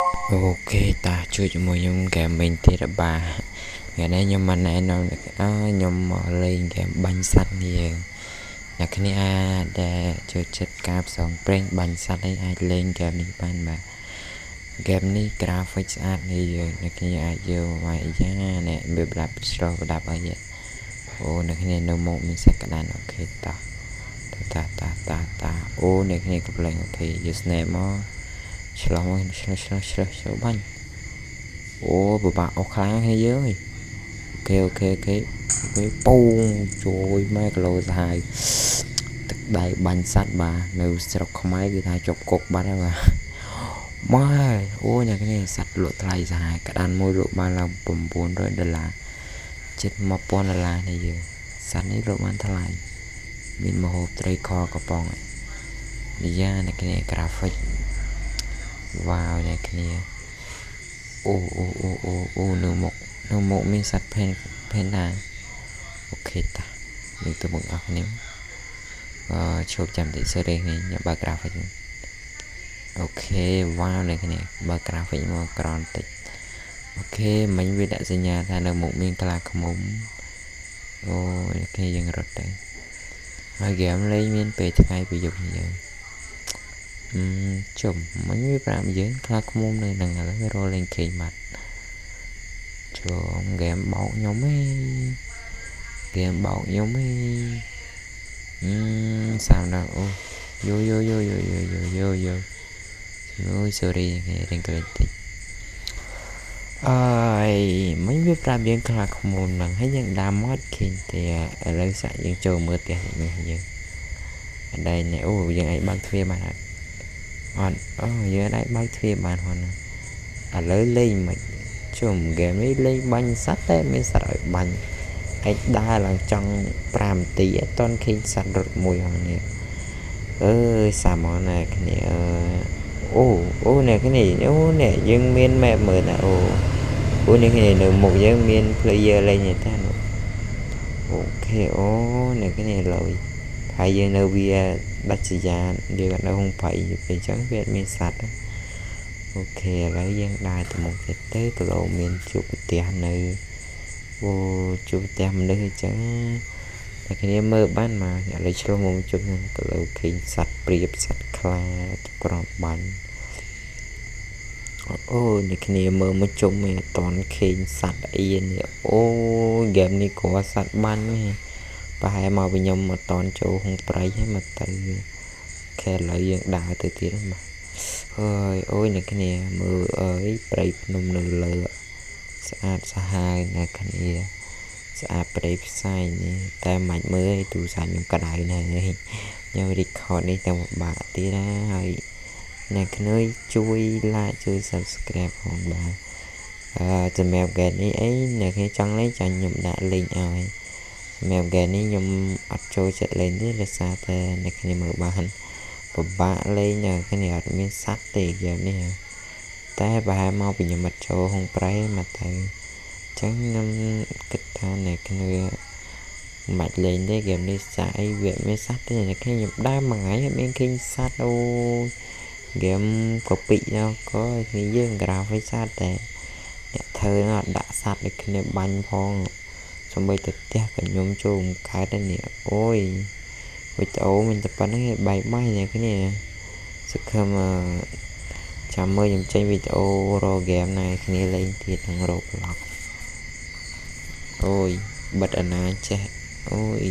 OK តាជួយជាមួយខ្ញុំហ្គេមវិញទៀតបាទថ្ងៃនេះខ្ញុំមកណែនាំអើខ្ញុំមកលេងហ្គេមបាញ់សត្វនេះឯងអ្នកគ្នាអាចដែលចូលចិត្តការផ្សងព្រេងបាញ់សត្វអីអាចលេងហ្គេមនេះបានបាទហ្គេមនេះ graphic ស្អាតនេះយើងអ្នកគ្នាអាចយកមកអាយ៉ានេះវាប្រដាប់ឆ្លោះប្រដាប់អីអូអ្នកគ្នានៅមុខមានសត្វក្តាន OK តាតាតាតាតាអូអ្នកគ្នាកំប្លែង OK យក snap មកឆ្លោះមកឆ្លោះឆ្លោះឆ្លោះឆ្លោះបាញ់អូពិបាកអស់ខ្លាំងគ្នាយើងអើយ OK OK OK OK ពងជួយម៉ែគីឡូសាហាវទឹកដៃបាញ់សត្វបាទនៅស្រុកខ្មែរគឺថាជាប់គុកបាត់ហើយបាទម៉ែអូអ្នកនេះសត្វលក់ថ្លៃសាហាវក្តានមួយលក់បានឡើង900ដុល្លារជិត1000ដុល្លារនេះយើងសត្វនេះលក់បានថ្លៃមានមហូបត្រីខកំប៉ុងនេះយ៉ាអ្នកគ្នា graphic វ៉ាវអ្នកគ្នាអូអូអូអូអូនៅមុខនៅមុខមានសត្វផេនផេនណា OK តានេះទៅមុខអស់គ្នាអឺឈប់ចាំតិច sorry នេះខ្ញុំបើក graphic OK វ៉ាវអ្នកគ្នាបើក graphic មកក្រនតិច OK មិញវាដាក់សញ្ញាថានៅមុខមានខ្លាឃ្មុំអូអ្នកគ្នាយើងរត់ទៅហើយហ្គេមលេងមានពេលថ្ងៃពេលយប់យើងអឺជុំមិញវាប្រាប់យើងខ្លាឃ្មុំនៅនឹងឥឡូវរកលេងគេងបាត់ជុំហ្គេមបោកខ្ញុំឯងហ្គេមបោកខ្ញុំឯងអឺសាមដល់អូយូយូយូយូយូយូយូយូអូយ sorry គេរៀងក្លែងតិចអើយមិញវាប្រាប់យើងខ្លាឃ្មុំហ្នឹងហើយយើងដើមមកឃើញទេឥឡូវសាក់យើងចូលមើលផ្ទះនេះយើងអត់ដែរនេះអូយើងអាចបើកទ្វារបានអត់អត់អូយើងអាចបើកទ្វារបានហ្នឹងឥឡូវលេងមិនជុំហ្គេមនេះលេងបាញ់សត្វតែមានសត្វឲ្យបាញ់ឯងដើរឡើងចង់5នាទីអត់ទាន់ឃើញសត្វរត់មួយហ្នឹងនេះអើយសាមណាគ្នាអើអូអូអ្នកគ្នាអូអ្នកយើងមាន map មើលណាអូអូអ្នកគ្នានៅមុខយើងមាន player លេងទេតានោះ OK អូអ្នកគ្នាលយហើយយើងនៅវាដាច់សញ្ញាយើងអត់នៅក្នុងព្រៃពេលអញ្ចឹងវាអត់មានសត្វ OK ឥឡូវយើងដើរទៅមុខទៀតទៅគីឡូមានជួបផ្ទះនៅអូជួបផ្ទះមនុស្សអញ្ចឹងតែគ្នាមើលបានមកឥឡូវឆ្លុះមកជុំហ្នឹងគីឡូឃើញសត្វព្រាបសត្វខ្លាក្រំបាញ់អូនេះគ្នាមើលមកជុំឯអត់តន់ឃើញសត្វអីនេះអូហ្គេមនេះក៏សត្វបាញ់នេះប្រហែលមកវិញខ្ញុំអត់តន់ចូលក្នុងព្រៃហើយមកទៅខែឥឡូវយើងដើរទៅទៀតបាទអើយអូយអ្នកគ្នាមើលអើយព្រៃភ្នំនៅលើស្អាតសាហាវអ្នកគ្នាស្អាតព្រៃផ្សែងនេះតែមិនមើលឯទូរស័ព្ទខ្ញុំក្តៅណាស់ខ្ញុំ record នេះតែពិបាកទៀតណាហើយអ្នកគ្នាជួយ like ជួយ subscribe ផងបាទអឺសម្រាប់ game នេះអីអ្នកគ្នាចង់លេងចាញ់ខ្ញុំដាក់ link ឲ្យសម្រាប់ game នេះខ្ញុំអត់ចូលចិត្តលេងទេដោយសារតែអ្នកគ្នាមើលបានពិបាកលេងអ្នកគ្នាអត់មានសត្វទេ game នេះតែប្រហែលមកពីខ្ញុំអត់ចូលក្នុងព្រៃមកទៅអញ្ចឹងខ្ញុំគិតថាអ្នកគ្នាមិនបាច់លេងទេហ្គេមនេះសាអីវាមានសត្វទេអ្នកគ្នាខ្ញុំដើរមួយថ្ងៃអត់មានឃើញសត្វអូហ្គេមកពិដល់ក៏គ្នាយើង graphic សត្វតែអ្នកធ្វើអត់ដាក់សត្វឲ្យគ្នាបាញ់ផងសំបីតែផ្ទះក៏ខ្ញុំចូលមិនកើតដែរនេះអូយវីដេអូមានតែប៉ុណ្្នឹងឯង bye bye អ្នកគ្នាសង្ឃឹមចាំមើលខ្ញុំចេញវីដេអូរកហ្គេមណាគ្នាលេងទៀតក្នុង Roblox អូយបិទអាណាចេះអូយ